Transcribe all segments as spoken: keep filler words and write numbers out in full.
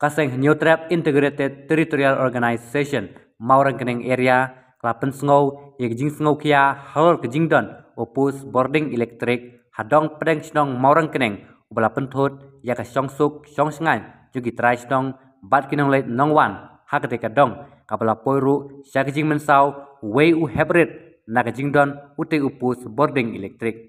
Ka seng Hynñiewtrep Integrated Territorial Organization Mawryngkneng Area ka la pynsngew ïa ka jingsngewkhia halor ka jingdon u post bording elektrik ha dong pdeng shnong Mawryngkneng, uba la pynthut ïa ka shongsuk shongshngaiñ jong ki trai shnong bad ki nongleit nongwan ha katei ka dong, kaba la poi ruh sha ka jingmynsaw uwei u hep rit na ka jingdon utei u post bording elektrik.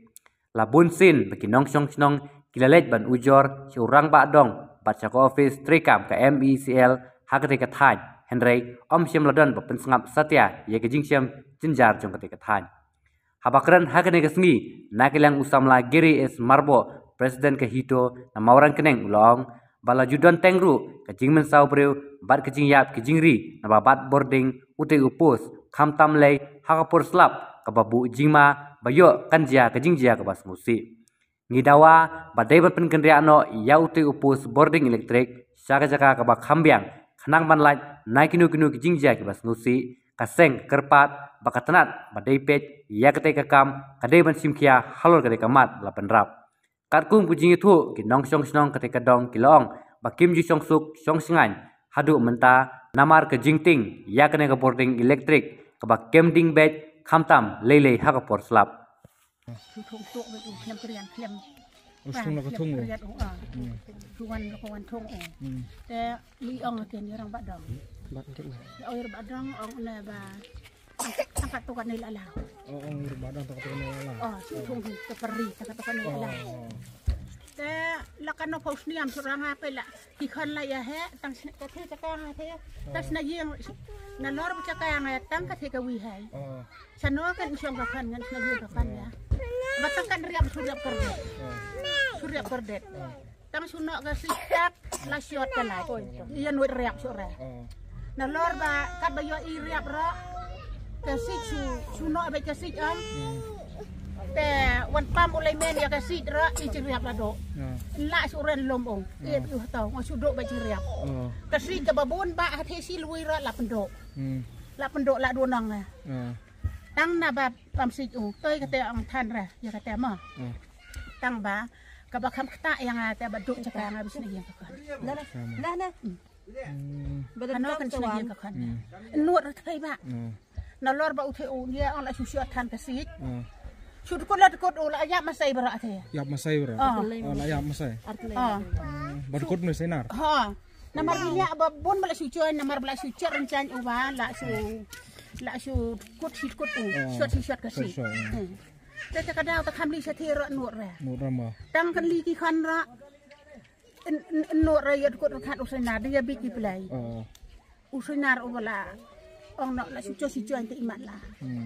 La bun sien ba ki nongshong shnong ki la leit ban ujor sha u rangbah dong bad sha ka ophis treikam ka M E C L ha katei ka thaiñ, hynrei ym shym la don ba pynsngap satia ïa ka jingshem jynjar jong katei ka thaiñ. Haba kren ha kane ka sngi na ka liang u samla Gary S Myrboh, President ka HITO na Mawryngkneng, u la ong ba la ju don teng ruh ka jingmynsaw briew bad ka jingïap ki jingri naba bat bording utei u post, khamtam lei ha ka por slap kaba buh jingma ba ïoh kan jia ka jingjia kaba sngewsih. Ngi dawa ba dei ban pynkynriah noh ïa utei u post bording elektrik sha ka jaka kaba kham biang, khnang ban lait na kino kino ki jingjia kiba sngewsih. Ka seng ka kyrpad ba ka tnat ba dei peit ïa katei ka kam ka dei ban shimkhia halor katei ka mat la pynrap. Katkum ka jingïathuh, ki nongshong shnong katei ka dong ki la ong ba kim ju shongsuk shongshngaiñ haduh mynta namar ka jingtieng ïa kane ka bording elektrik kaba kem ding beit, khamtam lei lei ha ka por slap. Shu thung tuk bad u khlem krian khlem. U shu thung la ka thung u. Krian u, ah. Hmm. Shu wan la ka wan thung u. Hmm. Te li ong ke ni rangbah dong. Bat dik na. Ya oi rangbah dong ong ne ba. Tang kat tu kat ni la la. Oh, ong rangbah dong tang kat tu kat ni la la. Oh, shu thung tu peri tang kat tu kat ni la la. Oh. Te la kan no pau sniam surang apa la. Ki khon la ïa he, tang sna-, ka thie jaka nga thie. Tang sna ïing, nalor ba jaka nga tang ka thie ka wi hai. Oh. Sano kan shong ka khon ngan sna ïing ka khon ïa. Ba tang kan riap shu riap kyrdet. Oh. Shu riap kyrdet. Oh. Tang shu noh ka sik tak, la shot ka lai. Ïa nuit riap shu re. Oh. Nalor ba kat ba ïoh i riap ro. Ka sik shu, shu noh ba ka sik am. Hmm. Te wan pam u lai men ïa ka sik ro, i jingriap la doh. Ya. La shu ren lum ong. Ya. I u hatau, nga shu doh ba jingriap. Oh. Ka sik kaba bun ba ha thie shi lui ro la pyndoh. Hmm. La pyndoh la doh nang, eh. Ya. Tang na ba pam sik u, toi kata ong than ra, ïa kata ma. Ya. Tang ba, kaba kham kata ïa nga te ba doh jaka nga ba sna ïa ka khon. Nah, nah. Nah, nah. Hmm. Hano kan sna ïa ka khon. Hmm. Nuot ra thai ba. Hmm. Nalor ba u thie u nia ong la shu shu than ka sik. Hmm. Shu dkut la dkut u la ïap masai bra thie. Ïap masai bra. Oh. Oh, la ïap masai. Oh. Hmm. Ba dkut ne senar. Ha. Namar nia ba bun ba la shu join, namar ba la shu cer renchan u ba la shu, la shu dkut shi dkut u. Oh. Shot shi shot ka sik. Shot, shot, hmm. Hmm. Te te ka daw ta kham li sha thie ro nuot ra. Nuot ra ma. Tang kan li ki khon ra. Nuot ra ïa dkut ra khat u senar dia bit ki play. Oh. U senar u la ong noh la shu cho shu cho te imat la. Hmm.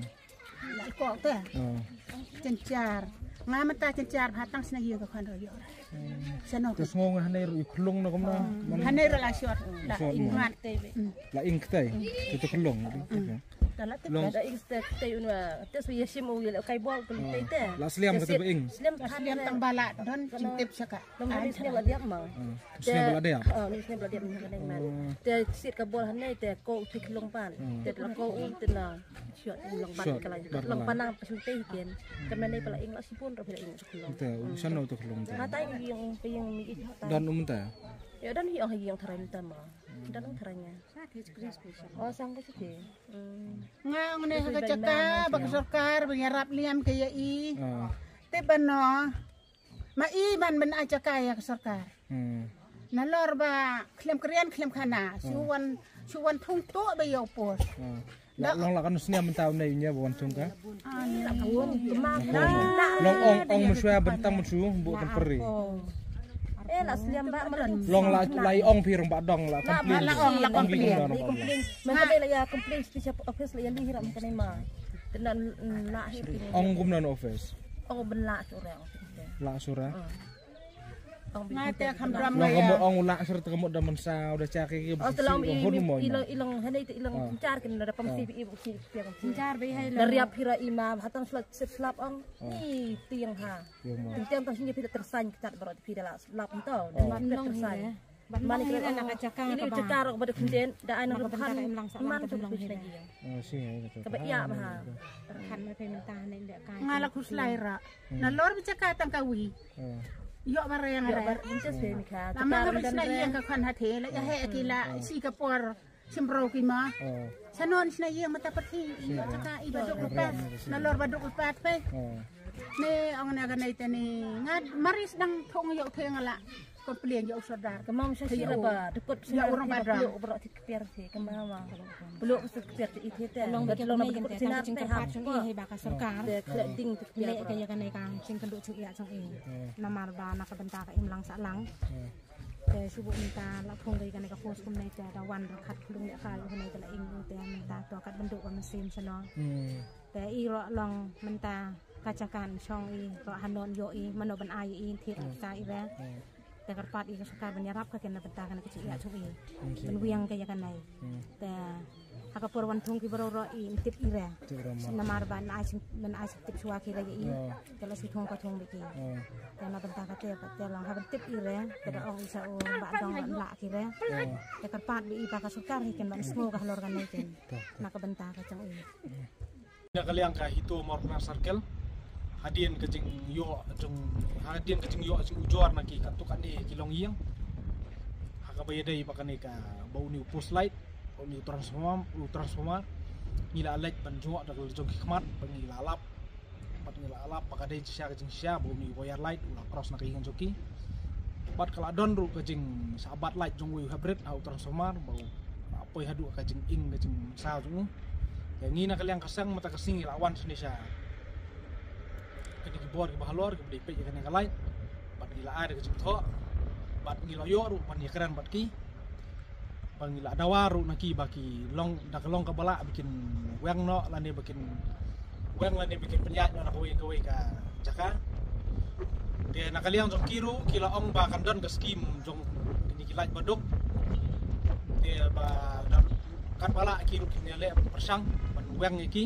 La ko te. Oh. Cencar. Nga mata cencar ba tang sna ïa ka khon ro ïa. Hmm. Sano. Te sngew nga hanei ru i khlung na kumna. Hmm. Hanei ru la shot. La shot ing mo. Mat te. Hmm. La ing ktai. Hmm. Te te khlung. Hmm. Te la te. Long. Te ing te te un wa. Te su ïa shim u ïa kai bol te te. La sliam kata ba ing. Sliam tang ba la don jingtip sha ka. Nang ni snem la diap ma. Hmm. Snem la diap. Ah, ni snem la diap ni ka neng man. Hmm. Te sit ka bol hanei te ko u thik long pan. Hmm. Te la ko u te na. Shot long pan ka la. Long pan nang pa sum te ken. Ka man nei pa la ing la sipun ro pa la ing long. Te u san no te long te. Mata ing ing mi ing ta. Dan um ta. Ya dan hi ong hi ong tharai ta ma. Dan um tharai nya. Oh sang ka sike. Hmm. Nga ong ne ha ka jaka ba ka sorkar ba ïarap liam ka ïa i. Ah. Te ba no. Ma i man ban ai jaka ïa ka sorkar. Hmm. Nalor ba khlem krian khlem khana. Shu wan, shu wan thung to ba ïa u post. Hmm. La long la kan sniam mynta u nei nia ba wan thung ka. Ah, ni la ka wan. Long ong ong mynshuwa bentang mynshu bu kan peri. Eh la sliam ba. Long la la ong phi rangbah dong la complain. La ong la complain. Mynta la ïa complain special office la ïa li hira mynta nei ma. Te na la hi. Ong kumno office. Ong ben la sura. La sura. Nga te kham dram nga ong u la sura te ka mut da mynsaw da cha ke ke. Oh te long i long i long hanei te i long jar kin da pam si i bu ki. Jar be hai la riap hira i ma hatang slap slap ong. Ni tiang ha. Tiang ta sini phi da tersañ kechat baroh phi da la slap ento. Ban long tersañ. Ban long hira na ka jaka ini ka jaka rok ba da khunjen da ai na ka ban man ka ban long hira. Oh si. Ka ba ïa ba ha. Khan ma phi mynta ne da ka. Nga la khuslai ra. Nalor ba jaka tang ka wi. Ïoh ba reng. Ïoh ba reng. Namar ka ba shna ïing ka khon ha the la ïa he ki la shi ka por shim bro ki ma. Shano shna ïing mata pati ïoh taka i ba duk lepat. Na lor ba duk lepat pe. Ne ong na ka nei te ni nga maris dang thong ïoh the nga la. Complain ïa u sordar. Ka mom sa shi la ba dukut ïa u rong ba dra. Peluk bro ti kpiar ti ka mama. Peluk bro ti kpiar ti i ti te. Long ba long ba dukut sinar te hap ko. Ba ka sorkar. Te kle ding ti kpiar. Le ka ïa ka nei ka jingkynduh jingïa jong i. Namar ba na ka bynta ka imlang sahlang. Te shu buh mynta la phong ka ïa ka nei ka post kumne te da wan ra khat klung ïa ka ïa ka nei ka la ing te mynta to kat bynduh ka mynsiem shano. Te i ro long mynta ka jaka shong i ro hanon ïoh i mano ban ai i thied sa i re. Te kyrpad i ka sorkar ban ïarap ka ken na bynta ka na ka jingïa jong i. Ban wiang ka ïa ka nei. Te ha ka por wan thung ki bro ro i tip i re. Namar ban ai sing ban ai sing tip shuwa ki re ïa i. Te la shu thung ka thung biki. Te na bynta ka te te long ha ban tip i re. Te da ong i sa o ba dong ban la ki re. Te kyrpad bi i ba ka sorkar hi ken ban sngew ka halor ka nei ken. Na ka bynta ka jong i. Na ka liang ka Hito Mawryngkneng Circle. Hadien ka jingïoh jong hadien ka jingïoh jong ujor na ki katto katne ki longïing. Ha kaba ïadei ba kane ka ba une u post light, ba une u transformer, u transformer. Ngi la leit ban jngoh da ka la jong ki khmat ba ngi la lap. Bad ngi la lap ba ka dei jingshisha ka jingshisha ba une u wire light u la cross na ka ïing jong ki. Bad ka la don ruh ka jingsabat light jong uwei u hybrid ha u transformer ba u la poi haduh ka jinging ka jingsaw jong u. Te ngi na ka liang ka seng mynta ka sngi ngi la wan shane sha kane ki bor kiba halor kiba dei peit ïa kane ka light. Bad ngi la ai da ka jingthoh bad ngi la ïoh ruh ban ïakren bad ki. Ba ngi la dawa ruh na ki ba ki long da ka long kaba lah ba kin weng noh lane ba kin weng lane ba kin pynïaid noh na kawei kawei ka jaka. Te na ka liang jong ki ruh ki la ong ba kan don ka skim jong kine ki light ba duk. Te ba da katba lah ki ruh kin ïaleh pyrshang ban weng ïa ki.